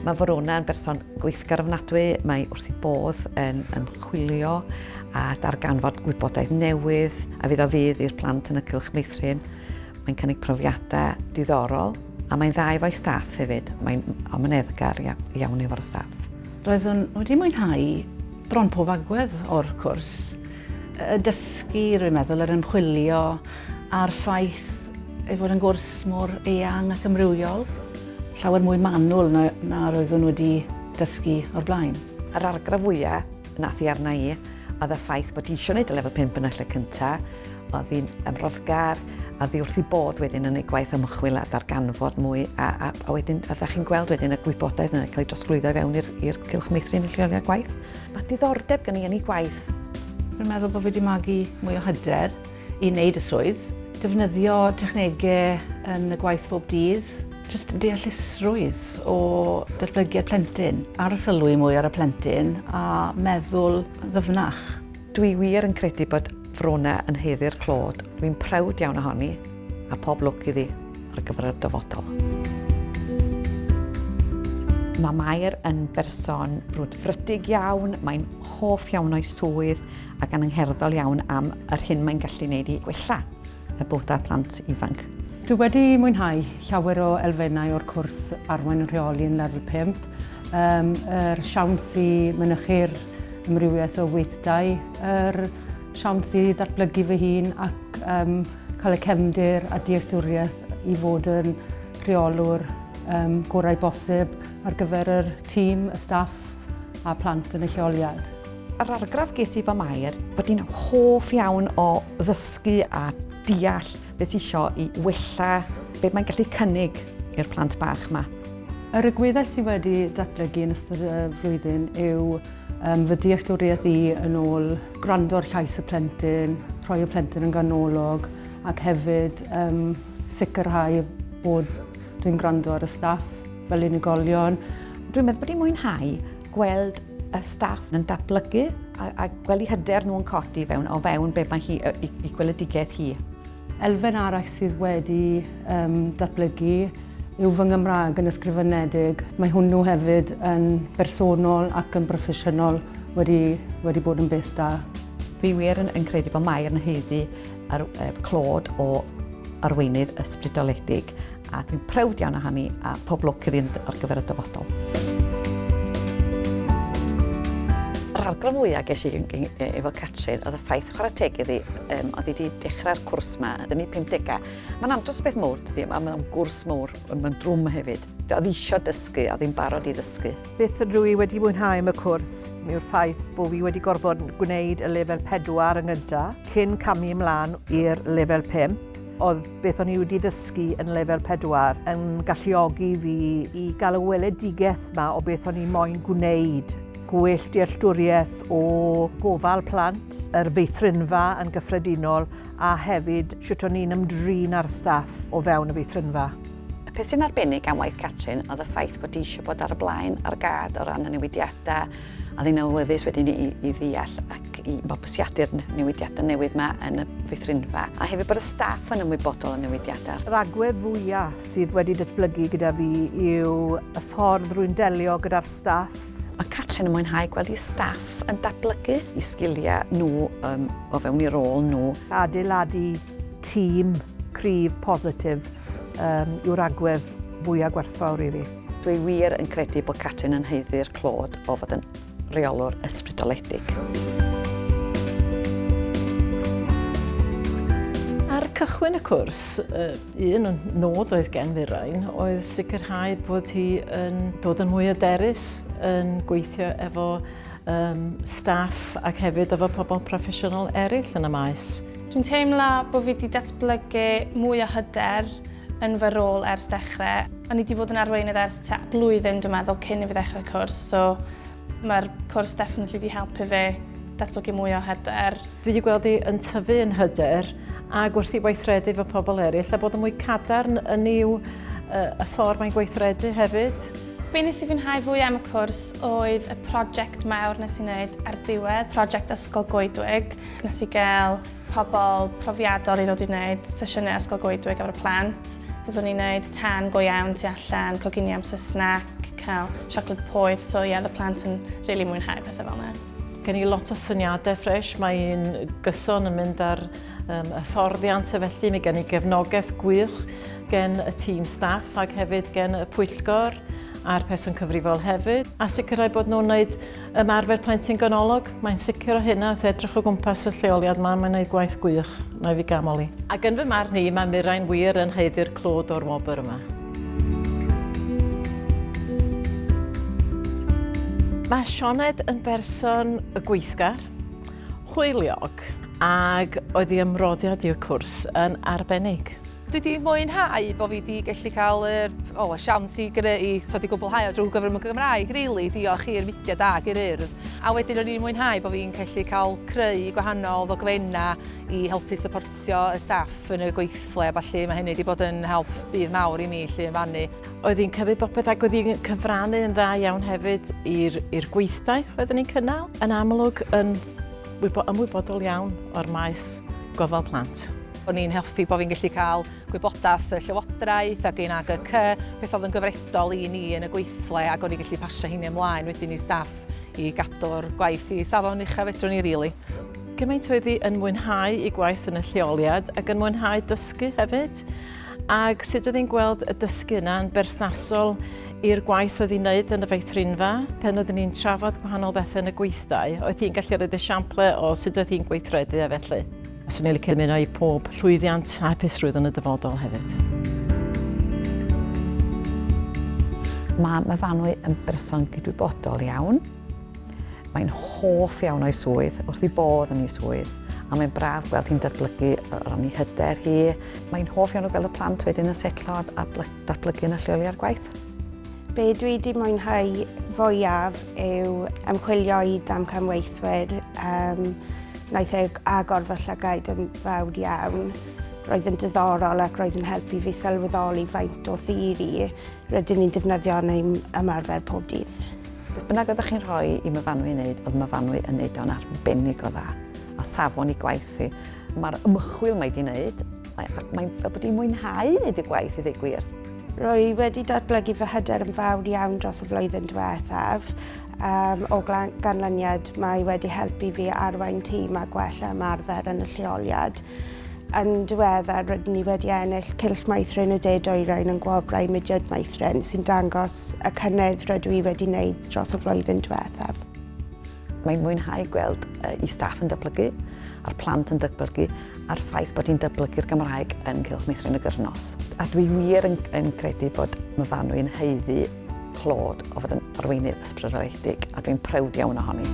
Mae Verona yn berson gweithgar ofnadwy, mae wrth ei bodd yn ymchwilio a darganfod gwybodaeth newydd a fydd o fudd i'r plant yn y cylch meithrin. Mae'n cynnig profiadau diddorol a mae'n dda efo'i staff hefyd. Mae'n amyneddgar iawn efo'r staff. Roeddwn wedi mwynhau bron pob agwedd o'r cwrs. Y dysgu, rwy'n meddwl, yr ymchwilio a'r ffaith ei fod yn gwrs mor eang ac amrywiol. Llawer mwy manwl na, na roeddwn wedi dysgu o'r blaen. Yr argraff fwyaf nath i arna i oedd y ffaith bod hi eisiau gwneud y lefel 5 yn y lle cyntaf, oedd hi'n ymroddgar, a oedd hi wrth ei bodd wedyn yn ei gwaith ymchwil a darganfod mwy, a, a, a wedyn, a ddech chi'n gweld wedyn y gwybodaeth yna cael ei drosglwyddo i fewn i'r cylch meithrin y lleoliad gwaith. Mae diddordeb gen i yn ei gwaith. Rwy'n meddwl bod fi wedi magu mwy o hyder i wneud y swydd. Defnyddio technegau yn y gwaith bob dydd. Jyst deallusrwydd o datblygiad plentyn. Arsylwi mwy ar y plentyn a meddwl ddyfnach. Dwi wir yn credu bod Frona yn haeddu'r clod. Dwi'n prowd iawn ohoni a pob lwc iddi ar gyfer y dyfodol. Mae Mair yn berson brwdfrydig iawn, mae'n hoff iawn o'i swydd ac yn angherddol iawn am yr hyn mae'n gallu wneud i gwella y bywydau plant ifanc. Dwi wedi mwynhau llawer o elfennau o'r cwrs Arwain yn Rheoli yn lefel 5. Um, yr siawns i mynychu'r amrywiaeth o weithdai, yr siawns i ddatblygu fy hun ac um, cael y cefndir a dealltwriaeth i fod yn rheolwr um, gorau bosib ar gyfer yr tîm, y staff a plant yn y lleoliad. Yr argraff ges i fo Mair, bod hi'n hoff iawn o ddysgu a deall beth sy'n isio i wella beth mae'n gallu cynnig i'r plant bach yma. Yr agweddau sydd wedi datblygu yn ystod y flwyddyn yw um, fy dealltwriaeth i yn ôl gwrando ar llais y plentyn, rhoi y plentyn yn ganolog ac hefyd um, sicrhau bod dwi'n gwrando ar y staff fel unigolion. Dwi'n meddwl bod hi'n mwynhau gweld y staff yn datblygu a, a gweld eu hyder nhw yn codi fewn, o fewn be mae hi, i, i gweledigaeth hi. Elfen arall sydd wedi um, datblygu yw fy Nghymraeg yn ysgrifenedig. Mae hwnnw hefyd yn bersonol ac yn broffesiynol wedi, wedi bod yn beth da. Dwi wir yn, yn credu bod Mair yn haeddu ar, e, clod o arweinydd ysbrydoledig a dwi'n prowd iawn ohoni a pob lwc iddi ar gyfer y dyfodol. Yr argraff fwyaf ges i efo Catrin oedd y ffaith chwarae teg iddi, um, oedd hi wedi dechrau'r cwrs yma yn ei 50au. Mae'n andros o beth mowr, dydy, mae'n gwrs mowr, mae'n drwm hefyd. Oedd eisiau dysgu, oedd hi'n barod i ddysgu. Beth ydw i wedi mwynhau am y cwrs yw'r ffaith bod fi wedi gorfod gwneud y lefel 4 yn gyntaf cyn camu ymlaen i'r lefel 5. Oedd beth o'n i wedi ddysgu yn lefel 4 yn galluogi fi i gael y weledigaeth 'ma o beth o'n i moyn gwneud. Gwell dealltwriaeth o gofal plant, yr feithrinfa yn gyffredinol a hefyd shwt o'n i'n ymdrin â'r staff o fewn y feithrinfa. Y peth sy'n arbennig am waith Catrin oedd y ffaith bod hi eisiau bod ar y blaen, ar y gad o ran y newidiadau, a oedd hi'n awyddus wedyn i, i ddeall ac i fabwysiadu'r newidiadau newydd yma yn y feithrinfa, a hefyd bod y staff yn ymwybodol o newidiadau. Yr agwedd fwyaf sydd wedi datblygu gyda fi yw y ffordd rwy'n delio gyda'r staff. Mae Catrin yn mwynhau gweld ei staff yn datblygu eu sgiliau nhw um, o fewn eu rôl nhw. Adeiladu tîm cryf, positif um, yw'r agwedd fwyaf gwerthfawr i fi. Dwi wir yn credu bod Catrin yn haeddu'r clod o fod yn reolwr ysbrydoledig. Ar cychwyn y cwrs, un nod oedd gen Firain oedd sicrhau bod hi yn dod yn mwy hyderus yn gweithio efo um, staff ac hefyd efo pobl proffesiynol eraill yn y maes. Dwi'n teimlo bod fi wedi datblygu mwy o hyder yn fy rôl ers dechrau. O'n i wedi bod yn arweinydd ers tua blwyddyn, dwi'n meddwl, cyn i fi ddechrau'r cwrs, so mae'r cwrs definitely wedi helpu fi datblygu mwy o hyder. Dwi wedi gweld hi yn tyfu yn hyder ac wrth i weithredu efo pobl eraill a bod yn mwy cadarn yn i'w y ffordd mae'n gweithredu hefyd. Be nes i fwynhau fwy am y cwrs oedd y prosiect mawr nes i wneud ar ddiwedd, prosiect Ysgol Goedwig. Nes i gael pobl profiadol i ddod i wneud sesiynau Ysgol Goedwig efo'r plant. Oeddwn ni'n wneud tân go iawn tu allan, coginio am Saesneg, cael siocled poeth, so ie, yeah, y plant yn rili really mwynhau pethau fel yna. Gen i lot o syniadau ffres, mae'n gyson yn mynd ar hyfforddiant a felly mae gen i gefnogaeth gwych gen y tîm staff ac hefyd gen y pwyllgor a'r person cyfrifol hefyd. A sicrhau bod nhw'n gwneud ymarfer plentyn ganolog, mae'n sicr o hynna, wrth edrych o gwmpas y lleoliad yma, mae'n gwneud gwaith gwych, na i fi gamol i. Ac yn fy marn i, mae Mirain wir yn haeddu'r clod o'r wobr yma. Mae Sioned yn berson gweithgar, hwyliog, ac oedd ei ymroddiad i'r cwrs yn arbennig. Dwi wedi mwynhau bod fi wedi gallu cael yr, oh, y siawns i greu, so di gwblhau o drwy gyfrwng y Gymraeg, really, diolch i'r mudiad ag i'r Urdd. A wedyn o'n i'n mwynhau bod fi'n gallu cael creu gwahanol ddogfennau i helpu supportio y staff yn y gweithle, felly mae hynny wedi bod yn help bydd mawr i mi lle yn fannu. Oedd hi'n cymryd bopeth ac oedd hi'n cyfrannu yn dda iawn hefyd i'r gweithdai oeddwn ni'n cynnal. Yn amlwg yn ymwybodol iawn o'r maes gofal plant. O'n i'n hoffi bod fi'n gallu cael gwybodaeth y llywodraeth ac un AGC, peth oedd yn gyfredol i ni yn y gweithle ac o'n i'n gallu pasio hynny ymlaen wedyn i staff i gadw'r gwaith i safon uchaf fedrwn ni, really. Gymaint oedd hi yn mwynhau ei gwaith yn y lleoliad ac yn mwynhau dysgu hefyd. Ac sut oedd hi'n gweld y dysgu yna yn berthnasol i'r gwaith oedd hi'n wneud yn y feithrinfa, pan oeddwn ni'n trafod gwahanol bethau yn y gweithdai, oedd hi'n gallu rhoi esiample o sut oedd hi'n gweithredu a felly. A swn i'n licio ymuno i pob llwyddiant a hapusrwydd yn y dyfodol hefyd. Mae Myfanwy yn berson cydwybodol iawn. Mae'n hoff iawn o'i swydd, wrth ei bodd yn ei swydd. A mae'n braf gweld hi'n datblygu o ran ei hyder hi. Mae'n hoff iawn o gweld y plant wedyn yn setlo a datblygu yn y lleoliad gwaith. Be dwi wedi mwynhau fwyaf yw ymchwilio i damcamweithwyr. Wnaeth e agor fy llygaid yn fawr iawn. Roedd yn diddorol ac roedd yn helpu fi sylweddoli faint o theori rydyn ni'n defnyddio yn ein ymarfer pob dydd. Beth bynnag oeddech chi'n rhoi i Myfanwy wneud, oedd Myfanwy yn wneud o'n arbennig o dda. A safon i gwaith hi. Mae'r ymchwil mae wedi wneud, mae'n fel bod hi'n mwynhau wneud y gwaith i ddweud gwir. Rwy wedi datblygu fy hyder yn fawr iawn dros y flwyddyn diwethaf. O ganlyniad mae wedi helpu fi arwain tîm a gwella ymarfer yn y lleoliad. Yn diweddar, rydyn ni wedi ennill Cylch Meithrin y De Dwyrain yn gwobrau Mudiad Meithrin sy'n dangos y cynnydd rydw i wedi wneud dros y flwyddyn diwethaf. Mae'n mwynhau gweld ei staff yn datblygu, a'r plant yn datblygu, a'r ffaith bod hi'n datblygu'r Gymraeg yn Cylch Meithrin y Gyrnos. A dwi wir yn credu bod Myfanwy yn haeddu clod o fod yn arweinydd ysbrydoledig, a dwi'n prowd iawn ohoni.